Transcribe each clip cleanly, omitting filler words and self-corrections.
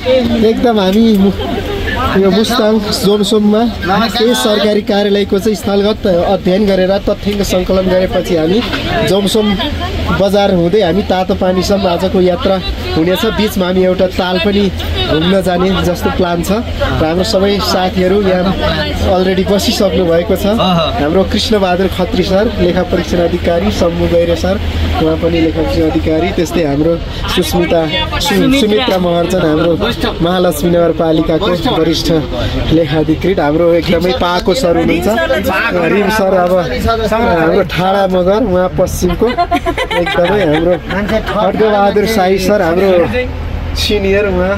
एकदम हामी यो मुस्ताङ जोमसोममा केही सरकारी कार्यालयको चाहिँ स्थलगत अध्ययन गरेर तथ्याङ्क सङ्कलन गरेपछि हामी जोमसोम बजार हुँदै हामी तातो पानीसम्म आजको यात्रा हुनेछ। बिचमा हामी एउटा ताल पनि घुम्न जाने जस्तो प्लान छ र हाम्रो सबै साथीहरू यहाँ अलरेडी बसिसक्नु भएको छ। हाम्रो कृष्णबहादुर खत्री सर लेखा परीक्षण अधिकारी, सम्मु गैरे सर उहाँ पनि लेखा परीक्षण अधिकारी, त्यस्तै हाम्रो सुमित्रा महर्जन हाम्रो महालक्ष्मी नगरपालिकाको वरिष्ठ लेखा अधिकृत, हाम्रो एकदमै पाको सर हुनुहुन्छ, रिम सर अब हाम्रो ठाडा मगर उहाँ पश्चिमको एकदमै हाम्रो खड्गबहादुर साई सर हाम्रो सिनियर उहाँ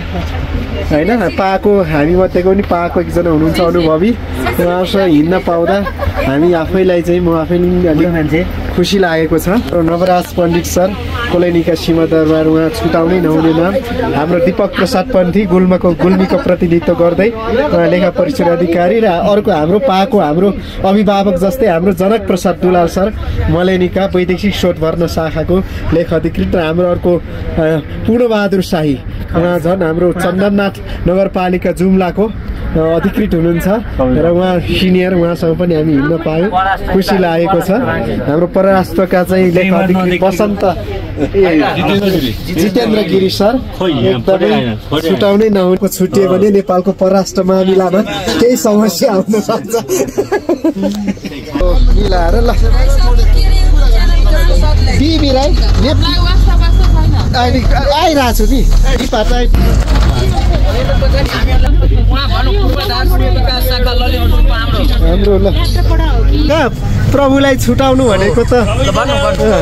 होइन पाको हामी मध्येको पनि पाको एकजना हुनुहुन्छ अनुभवी, उहाँसँग हिँड्न पाउँदा हामी आफैलाई चाहिँ म आफै अलिक मान्छे खुसी लागेको छ। र नवराज पण्डित सर कोलैनीका सिंहदरबार उहाँ छुटाउनै नहुने नाम, हाम्रो दीपक प्रसाद पन्थी गुल्मीको प्रतिनिधित्व गर्दै उहाँ लेखा परीक्षण अधिकारी, र अर्को हाम्रो पाको हाम्रो अभिभावक जस्तै हाम्रो जनक प्रसाद दुलाल सर मलेनीका वैदेशिक शोध भर्न शाखाको लेखा अधिकृत, र हाम्रो अर्को पूर्णबहादुर शाही उहाँ झन् हाम्रो चन्दननाथ नगरपालिका जुम्लाको अधिकृत हुनुहुन्छ र उहाँ सिनियर, उहाँसँग पनि हामी हिँड्न पायौँ, खुसी लागेको छ। हाम्रो परराष्ट्रका चाहिँ लेखा अधिकृत बसन्त जितेन्द्र गिरी सर एकदमै छुटाउनै नहुनुको छुटियो भने नेपालको परराष्ट्र मामिलामा केही समस्या आउन सक्छ मिलाएर। ल बिबी राई आइरहेको छु नि हाम्रो। ल कहाँ प्रभुलाई छुटाउनु भनेको त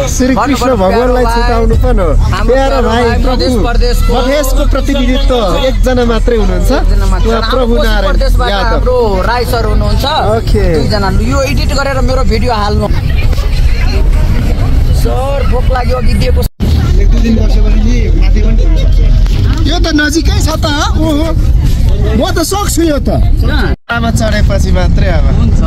श्री कृष्ण भगवानलाई छुटाउनु पनि हो। प्यारो भाइ प्रभु मधेसको प्रतिनिधित्व एकजना मात्रै हुनुहुन्छ, प्रभु नारायण यादव राई सर हुनुहुन्छ। दुईजना यो एडिट गरेर मेरो भिडियो हाल्नु सर। भोक लाग्यो अघि दिएको यो त नजिकै छ त। ओहो म त सक्छु यो त, आमा चढेपछि मात्रै अब हुन्छ।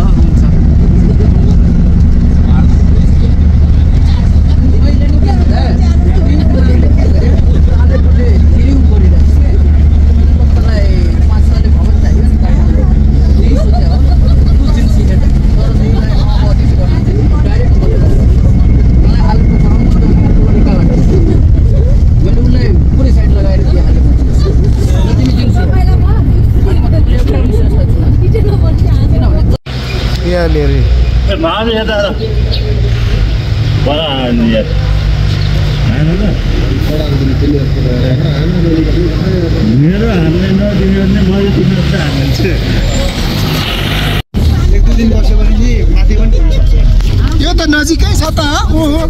यो त नजिकै छ त। ओहो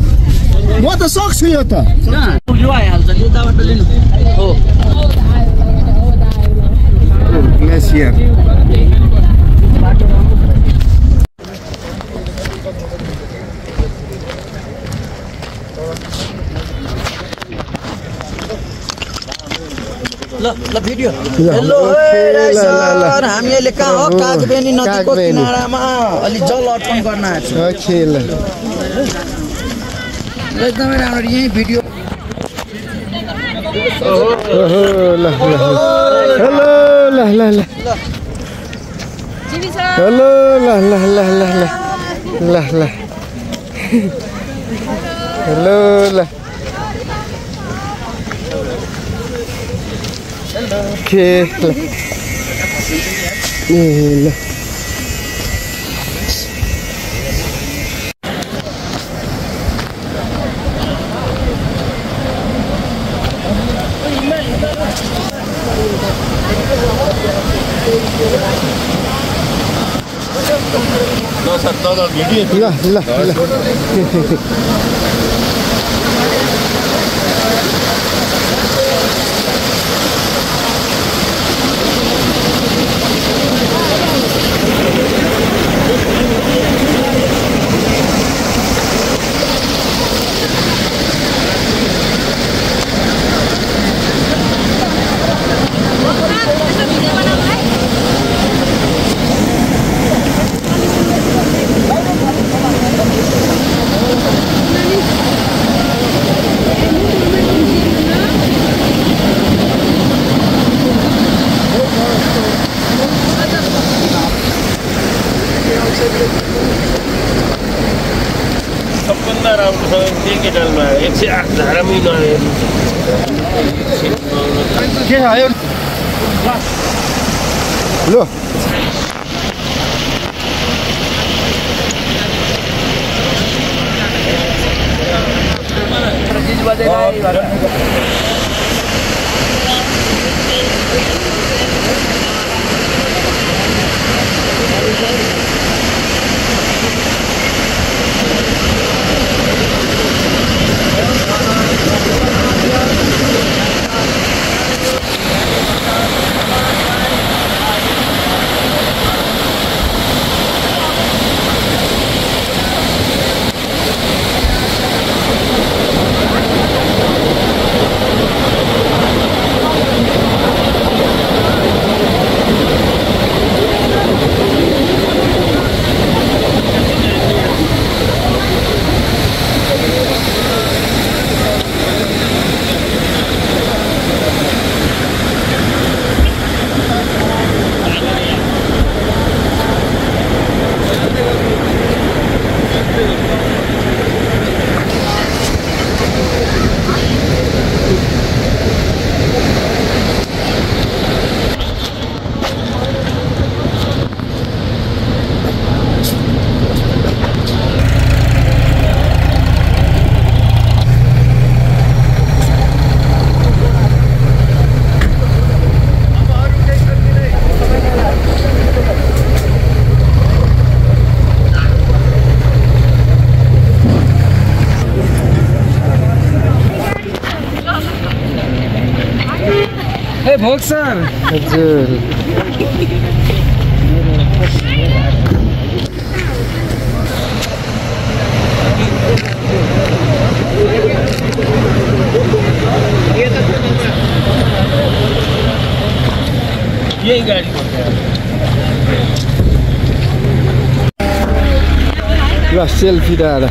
म त सक्छु यो त। ग्लेसियर ल भिडियो। हेलो सर, हामी अहिले कहाँ हो? कागबेनी नदीको किनारामा अलि जल अर्पण गर्न आएको छु। एकदमै राम्रो यही भिडियो। हेलो ल ल ल ल हेलो ल ल ल ल ल ल हेलो ल के ल ल केटालमा 108 धारामै नहेर्नु के आयो लो भोग सर हजुर यही गाडी ल सेल्फी दादा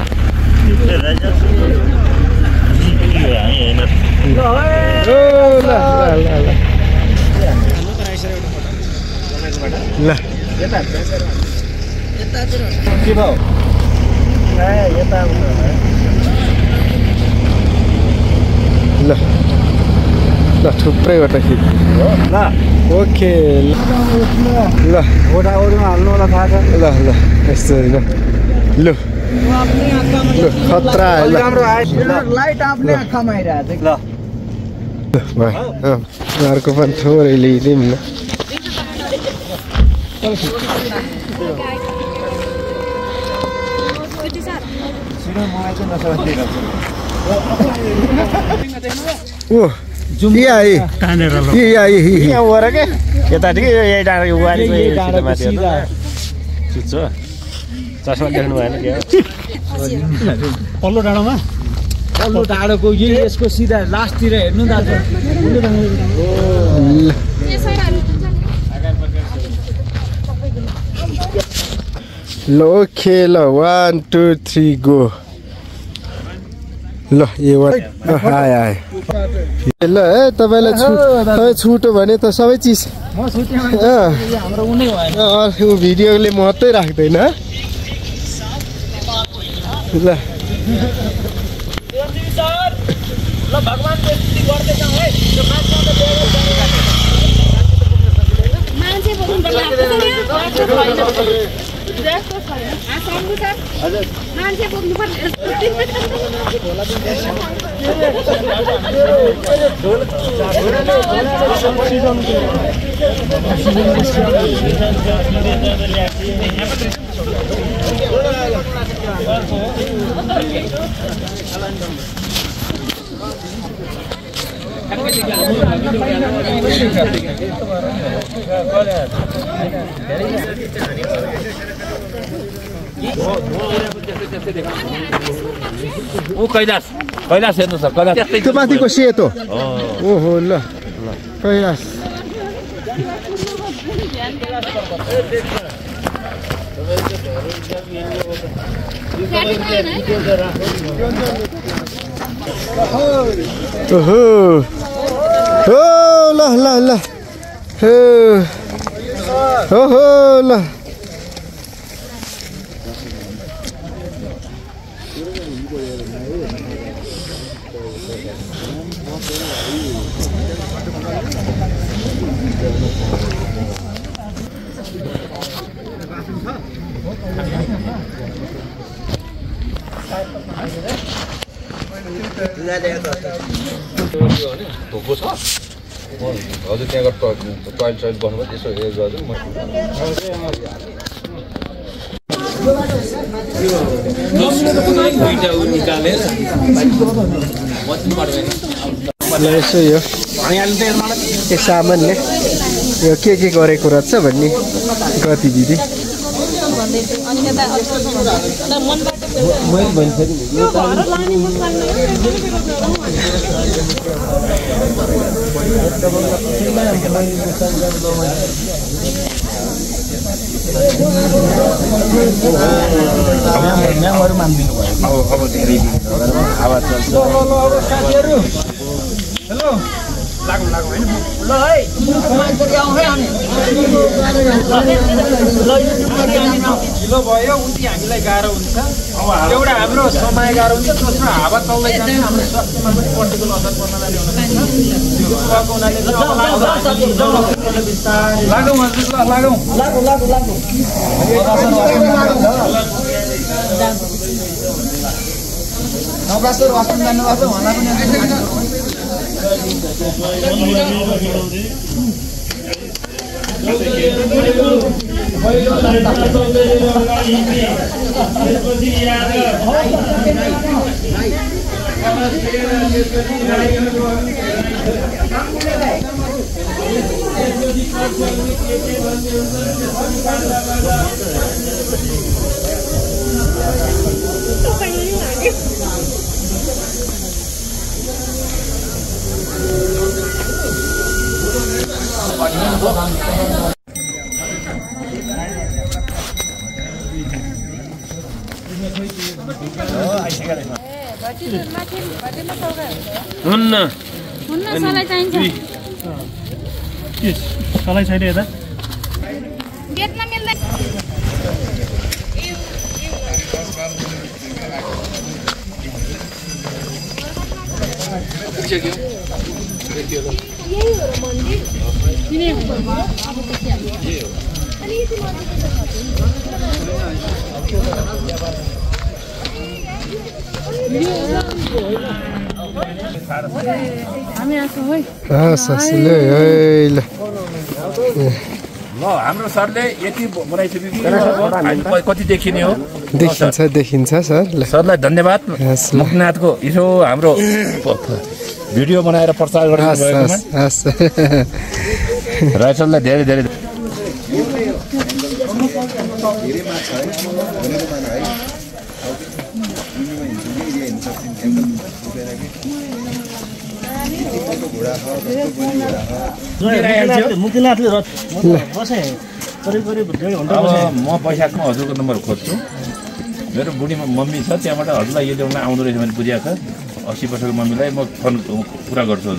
ल के भयो ल ल थुप्रैवटा खिच ल ओके ल ओडामा हाल्नु होला थाहा छ ल ल यसरी ल लु लु खतरा ल लाइट आफ्नै आँखामा आइरहेको छ ल अर्को पनि थोरै लिइदिउँ न ओ ये आई यहाँ हो र के यतादेखि यही डाँडा वारीको माथि सुत्छ चस्मा देख्नु भएन के पल्लो डाँडोमा पल्लो डाँडोको यही यसको सिधा लास्टतिर हेर्नु दाजु ल ओके ल 1 2 3 गो ल ये हाय हाय ल है तपाईँलाई छुटो भने त सबै चिज भिडियोले महत्त्वै राख्दैन ल मान्छे बोक्नु पर्ने ओ कैलाश कैलाश हेर्नु छ कैलाश त्यो माथिको सेतो ओहो ल कैलाश ओहो हो ल ल ल हो हो ल धोको छ हजुर त्यहाँ गएर टोइलेट सइलेट गर्नुभयो त्यसो गर्छु म यसो यो सामानले यो के गरेको रहेछ भन्ने गतिविधि लागौँ हैन ल है मान्छे आउँ है हामी ढिलो भयो उति हामीलाई गाह्रो हुन्छ एउटा हाम्रो समय गाह्रो हुन्छ दोस्रो हावा चल्दै जान्छ हाम्रो स्वास्थ्यमा पनि प्रतिकूल असर पर्न जाने हुन सक्छ लागौँ हजुर ल लागौँ नौकासर वासन जानुभएको होला पनि हुन्न सलाई चाहिन्छ सलाई छैन यता बेच्न मिल्दैन यही हो मन्दिर किने हामी आएको है ल हाम्रो सरले यति बनाइसक्यो कति देखिने हो देखिन्छ सर सरलाई धन्यवाद मुखनाथको यसो हाम्रो भिडियो बनाएर प्रचार गरिदिनु राइटरलाई धेरै धेरै मुक्तिनाथले बसे करिब 1.5 घण्टा म पैसाको हजुरको नम्बर खोज्छु मेरो बुढी मम्मी छ त्यहाँबाट हजुरलाई यो ल्याउन आउँदो रहेछ भने बुझिएको छ 80 वर्षको मम्मीलाई म फोन पुरा गर्छु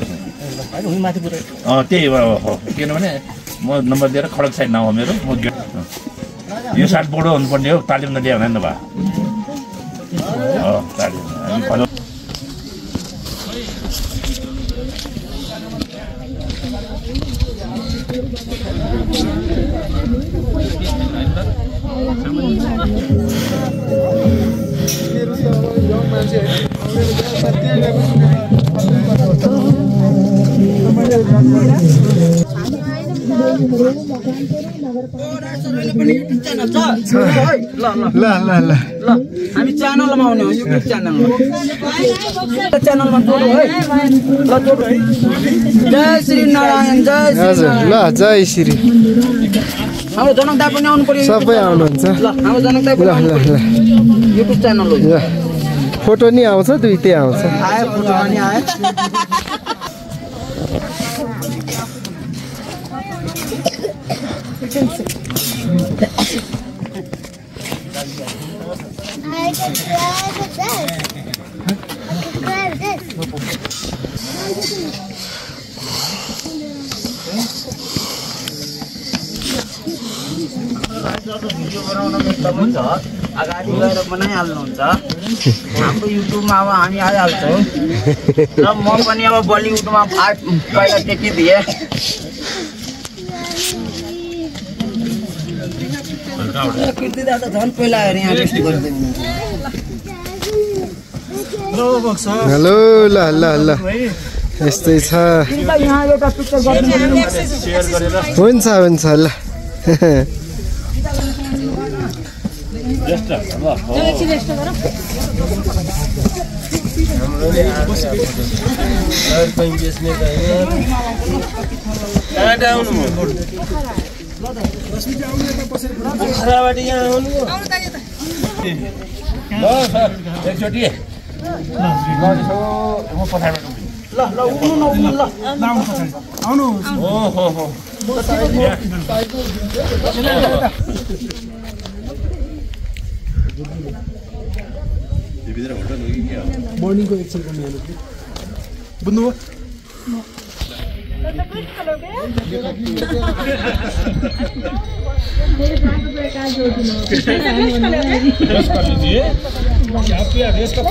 त्यही हो किनभने म नम्बर दिएर खडक साइड नहो मेरो म यो साइड बोर्डो हुनुपर्ने हो तालिम नदियो भने नभए तालिम हामी च्यानलमा आउने हो युट्युब च्यानलमा जोड्नु है ल जोड्नु है जय श्री नारायण जय श्री हाम्रो जनक दाइ पनि आउनु पर्यो सबै आउनुहुन्छ ल हाम्रो जनक दाइ पनि युट्युब च्यानल हो फोटो नि आउँछ दुईटै आउँछ आयो फोटो पनि आयो I can grab this. Video बनाउन एकदम हुन्छ अगाडि गएर बनाइहाल्नुहुन्छ हाम्रो युट्युबमा अब हामी आइहाल्छौँ र म पनि अब बलिउडमा पहिला देखिदिएँ कृति दादा झन् पहिला हेरेँ यहाँ रेस्ट गर्दै हेलो ल ल ल यस्तै छ हुन्छ हुन्छ ल एकचोटि मर्निङको एकछिन बुझ्नुभयो रेस कर लीजिए आप रेस का